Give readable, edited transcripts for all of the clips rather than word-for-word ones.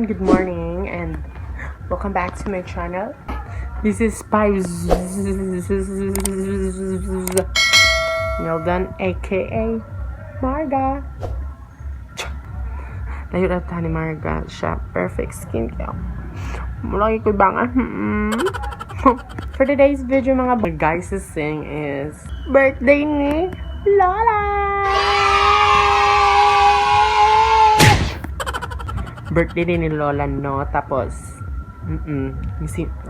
Everyone, good morning and welcome back to my channel. This is Spice Mildan, aka Marga. Layo na ta ni Marga siya. Perfect skincare. Mulagi ko bangan. For today's video, mga guys, is sing is birthday ni Lola! Birthday din ni Lola, no? Tapos,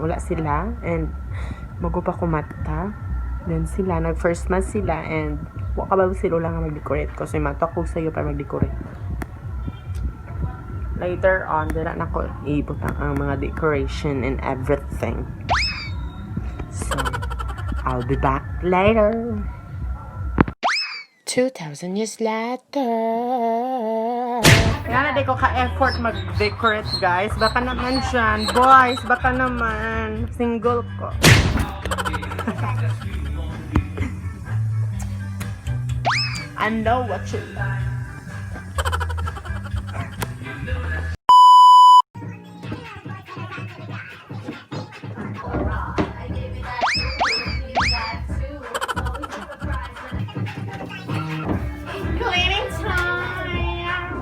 wala sila. And, bago pa kumata. Then sila, nag first month sila. And, wa ka ba si Lola nga mag-decorate? Kasi mata ko sa'yo para mag-decorate. Later on, dira na ko ibutang ang mga decoration and everything. So, I'll be back later. 2,000 years later. Kaya na di ko ka-effort mag-decorate, guys. Baka naman dyan. Boys, baka naman. Single ko. I know what you like. Cleaning time!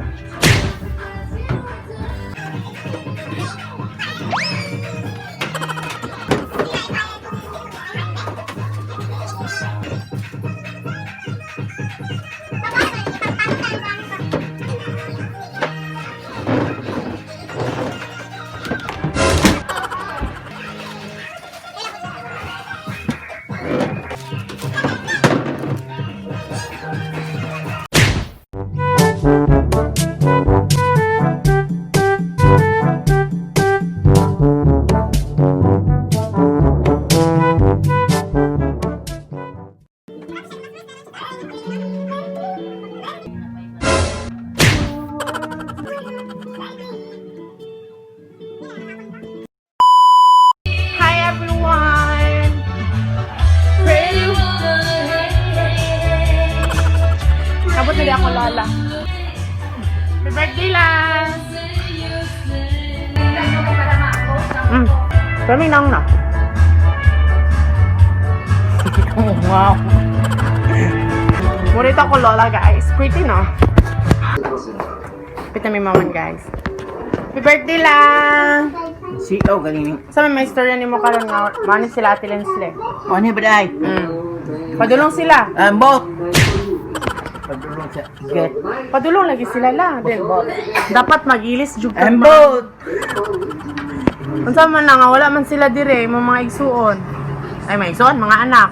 Hi, everyone! Pretty Abot na di ako, Lola. Happy birthday, Las! Kami nang na. Oh, wow. Murito ako, Lola, guys. Pretty, no? Pita may maman, guys. Happy birthday, lang! Si oh galing. Sa may istorya ni mo karon nga, mani sila Ate Lensle. Ano ba dai? Padulong sila. Ambot. Padulong sa get. Padulong lagi sila la. Then, dapat magilis jud ka. Ambot. Unsa man na nga wala man sila dire mo mga igsuon. Ay, mga igsuon, mga anak.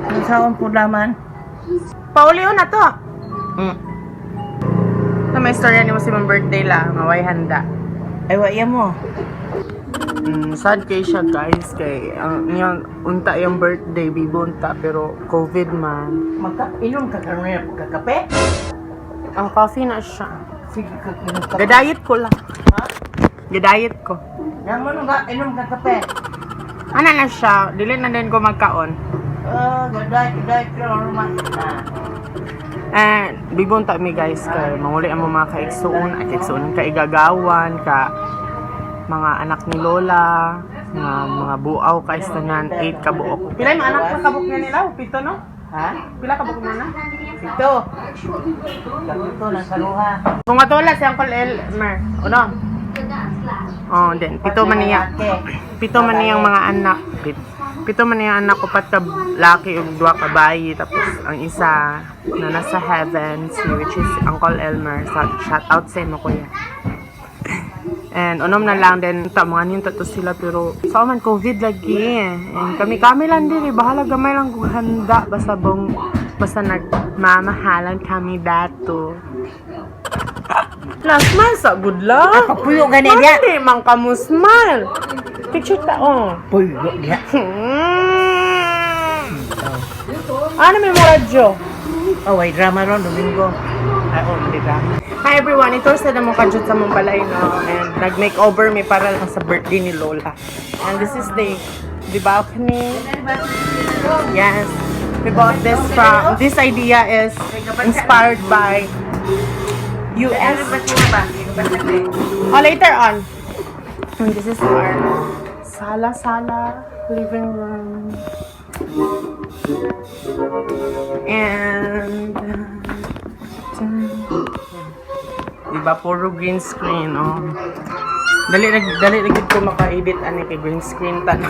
Ang saon po naman. Paulion na to. Na may istorya nimo si mong birthday la, nga way handa. Ay wa iya mo. Sad kay siya, guys, kay ang iyang unta yung birthday bibunta pero COVID man. Magka inom ka karon na pagkakape. Ang coffee na siya. Sige ka inom ka. Gadayet ko lang. Ha? Gadayet ko. Namo nga inom ka kape. Ana na siya, dili na din ko magkaon. Ah, gaday gaday karon man. And bibunta mi, guys, kay manguli ang mga kaigsuon at kaigsuon kaigagawan ka mga anak ni Lola, mga buaw ka istanan, 8 ka buok. Pila yung anak na kabuk na nila? Pito, no? Ha? Pila ka buok mo na? Ito. Ito na sa luha. Kung atola si Uncle Elmer, ano? Oh, then pito man niya. Pito man niyang mga anak. Pito man niyang anak, upat ka laki ug duha ka bayi, tapos ang isa na nasa heaven, si which is Uncle Elmer. So, shout out sa imo, kuya. And unom na lang din ta mga ninta to sila pero sa man COVID lagi. And kami kami lang din eh, bahala gamay lang kung handa basta bong basta nagmamahalan kami dato. Last month sa good luck. Papuyo gani niya. Mali man kamo smile. Picture ta oh. Puyo diha. Ano may mo radyo? Oh, way drama ron Domingo. Ay, oh, di ba? Hi everyone, ito sa mo kajut sa mong balay, no? And nag-makeover mi para lang sa birthday ni Lola. And this is the balcony. Yes. We bought this from, this idea is inspired by US. Oh, later on. And this is our sala-sala living room. And diba, puro green screen, oh. Dali na gid ko maka-edit ani kay green screen tan.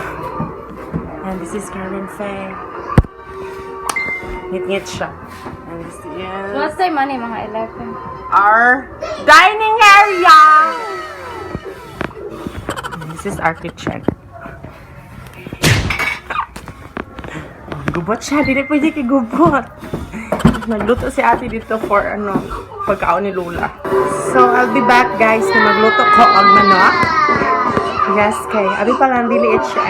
And this is Karen Faye. Ngit-ngit siya. And this is Last time, ano, mga 11. Our dining area. And this is our kitchen. Oh, gubot siya. Dili pwede kay gubot. Nagluto si ate dito for ano, pagkaon ni Lola. So, I'll be back, guys, na magluto ko og manok. Yes, kay. Abi pa lang, dili it siya.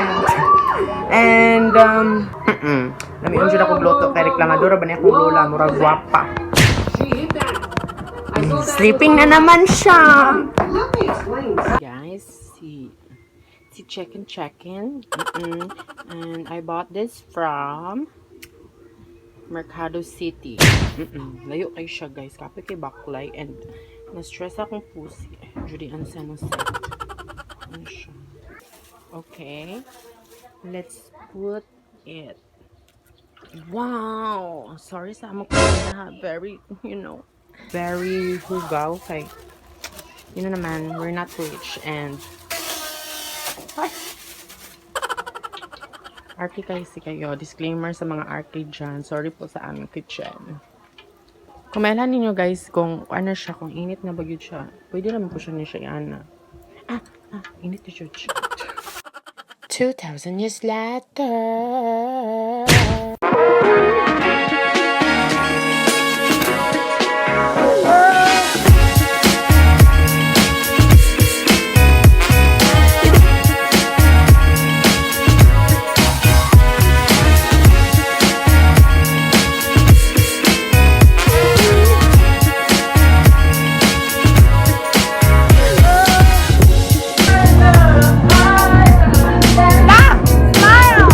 And Lami unjud ako gluto kay reklamadora ba niya akong lola, murag gwapa. Sleeping na naman siya. Guys, si chicken chicken. And I bought this from Mercado City. Layo kay siya, guys. Kapoy kay baklay and na-stress akong pussy. Judy Ansan. Ano siya? Okay. Let's put it. Wow! Sorry sa among ha. Very hugaw. Kay, you know naman, we're not rich and ay! Arky kasi kayo. Disclaimer sa mga arky dyan. Sorry po sa aming kitchen. Kung mailan ninyo, guys, kung ano siya, kung init na ba gyud siya, pwede naman po siya niya siya iana. Ah, ah, init na siya. 2,000 years later. La! Smile!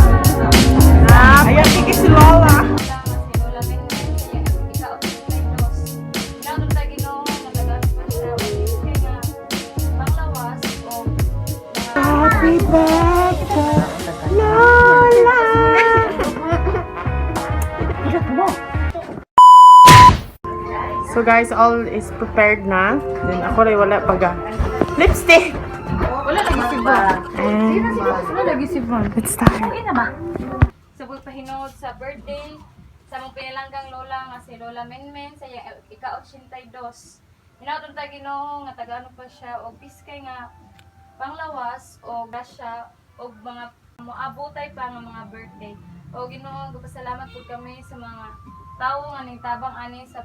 Ah, ayan, sige si Lola. Si Lola Menmen, kaya ika-82. Hinaot ta Ginoo nga tagaan pa siya og kay nga panglawas o mga Happy birthday, Lola! Mo. So guys, all is prepared na. Then ako rin wala pag lipstick. Wala lagi si Von. And Wala lagi si Von. Let's start. Sa pagpahinungod sa birthday sa among pinalanggang lola nga si Lola Menmen sa iyang ika-82. Hinaot ta Ginoo nga tagaan pa siya og piskay nga panglawas o grasya og mga moabotay pa nga mga birthday. O Ginoo, gapasalamat pud kami sa mga tawo nga ningtabang ani sa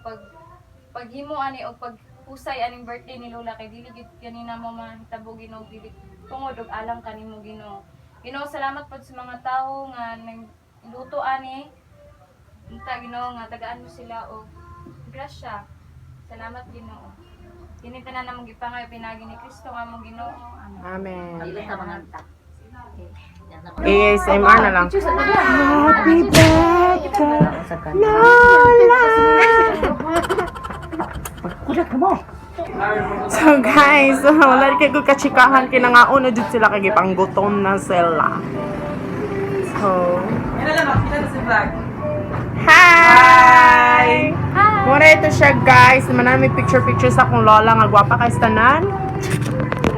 paghimo ani og paghusay aning birthday ni Lola kay dili gid kanina mo mahitabo, Ginoo, dili tungod og alang kanimo, Ginoo. Ginoo, salamat pud sa mga tawo nga nagluto ani. Unta, Ginoo, nga tagaan mo sila og grasya. Salamat, Ginoo. Kini tanan namong gipangayo pinagi ni Kristo nga among Ginoo. Amen. Amen. Ilan sa mga anta. ASMR na lang. Happy birthday, Lola! Mo. So guys, wala rin kayo kachikahan kinangaon na dyan sila kay gipanggutom na sila. So, hi! Mura ito siya, guys. Naman namin picture-picture sa akong lola nga gwapa kay tanan.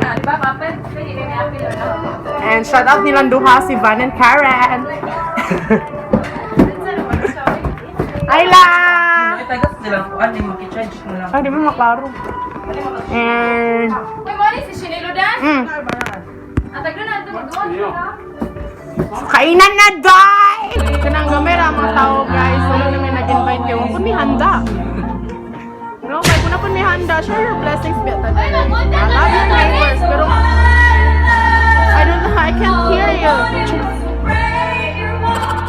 Ah, di ba, Papa? Pwede na may apel, no? And shout out nilang duha si Van and Karen. Ayla! Ay, tagas nila po. Ano yung makicharge mo lang. Ay, di mo maklaro. And, Uy, mo si Shinelo Dan? Atag na ito, magawa na. Kainan na, day! Kanang gamera mga tao, guys. Wala naman nag-invite kayo. Kung may handa. No, kay kung na po may handa, share your blessings, beta. I love your neighbors, pero I don't know, I can't hear you.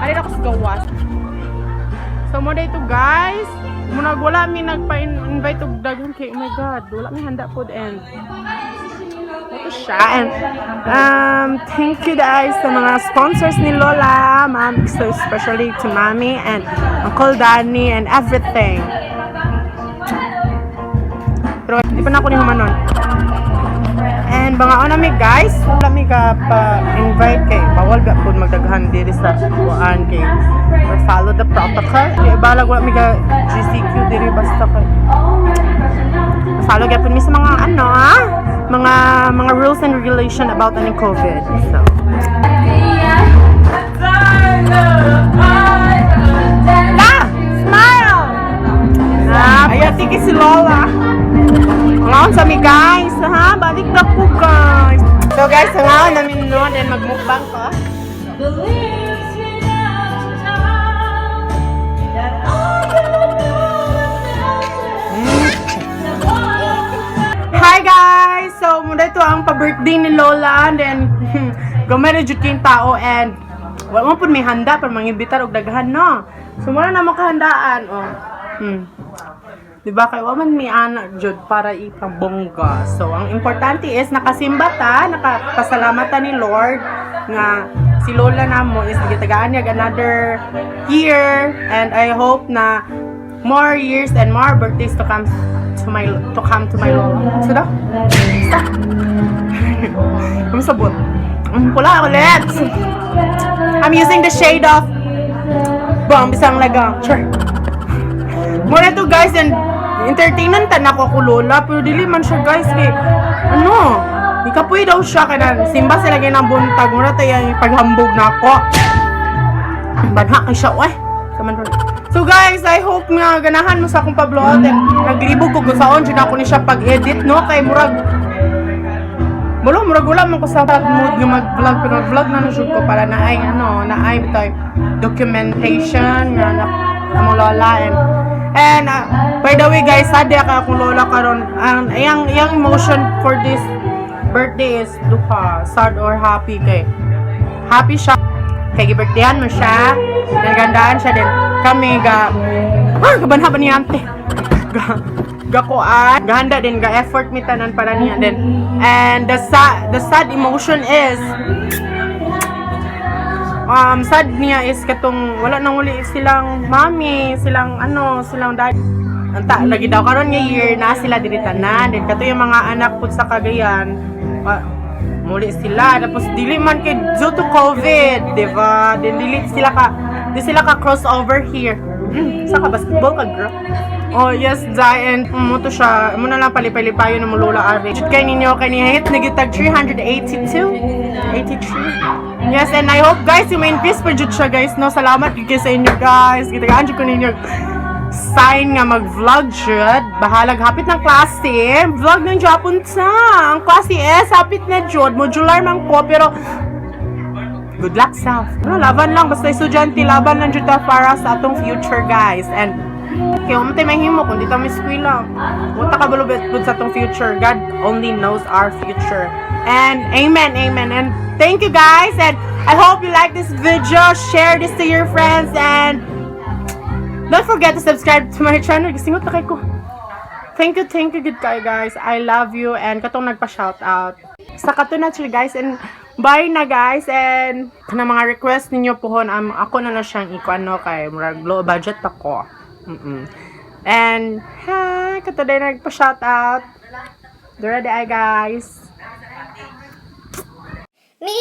Ari ako sa gawas. So mo ito, guys. Munag wala mi nagpa-invite og daghan kay, oh my God, wala mi handa pod and ito siya. And thank you guys sa mga sponsors ni Lola, ma'am, so especially to Mommy and Uncle Danny and everything. Pero Pero di pa na ako ni humanon. And mga na mi, guys, wala mi ka pa-invite kay bawal ba pud magdaghan diri sa kuan kay we follow the protocol. Kay balag wala mi ka GCQ diri, basta kay follow gyapon mi sa mga ano ah, mga rules and regulation about ani COVID. So, La! Smile! Ah, ayati si Lola. Ngaon sa mi, guys, ha? Balik na po, guys. So guys, ngaon namin no, then magmukbang ko. Hi, guys! So, muna ito ang pa-birthday ni Lola and then gamay na jud kayong tao and wala mo pud may handa para mangibitar og daghan, no. So, wala na mo kahandaan, oh. Di ba kay wa man mi anak jud para ipabongga. So, ang importante is nakasimba ta, nakapasalamatan ni Lord nga si Lola namo is gitagaan niya another year and I hope na more years and more birthdays to come to my lola. So da? Basta. Kamusta sabot? Pula ulit. I'm using the shade of Bang Bisang Lagang. Sure. Mura to, guys, and entertainment ta nako ko lola pero dili man siya, guys, kay ano ikapoy daw siya kay na simba sila kay ng buntag, mura tayo yung paghambog nako, banha kay siya oy sa man. So guys, I hope nga ganahan mo sa akong pa-vlog and naglibog ko kung saon jud ako ni siya pag-edit, no, kay murag Mulo, murag wala man ko sa mood nga mag-vlog, pero vlog na na jud ko para na ay ano, na ay bitaw documentation nga na among lola and by the way, guys, sad ka akong lola karon. Ang iyang iyang emotion for this birthday is duha, sad or happy, kay happy siya kay gi-birthdayhan mo siya, nagandaan siya din kami ga ah kabanha ba niya ante ga gakuan gahanda din, ga effort mi tanan para niya din. And the sad emotion is sad niya is katong wala nang uli silang mami, silang ano, silang dad. Anta, lagi daw karon nga year na sila diri tanan. Then kato yung mga anak pud sa Cagayan, muli sila tapos dili man kay due to COVID, di ba? Then di sila ka crossover here. Sa ka basketball ka, girl. Oh, yes, Zai, and mo to siya, mo na lang palipay-lipayon ng lola Ari. Jud kay ninyo, kay niya hit nagitag 382, 83. Yes, and I hope, guys, yung may increase pa jud siya, guys, no? Salamat jud kay sa inyo, guys. Gitagaan jud ko ninyo sign nga mag-vlog jud. Bahalag hapit ng klase. Vlog ng Japon sa. Ang klase is hapit na jud. Modular man ko, pero good luck self. No, laban lang. Basta estudyante, laban lang jud ta para sa atong future, guys. And kaya mo tayo mahimo kung di ta may eskwela. Kung ta kabalo pud sa atong future. God only knows our future. And amen, amen. And thank you, guys. And I hope you like this video. Share this to your friends. And don't forget to subscribe to my channel. Gisingot na kay ko. Thank you, good kayo, guys. I love you. And katong nagpa-shout out. Sa kato na siya, guys. And bye na, guys. And kana mga request ninyo pohon, ako na lang siyang iko-ano kay murag low budget ako. And, ha, kato din nagpa-shout out. Dura di ay, guys. Me.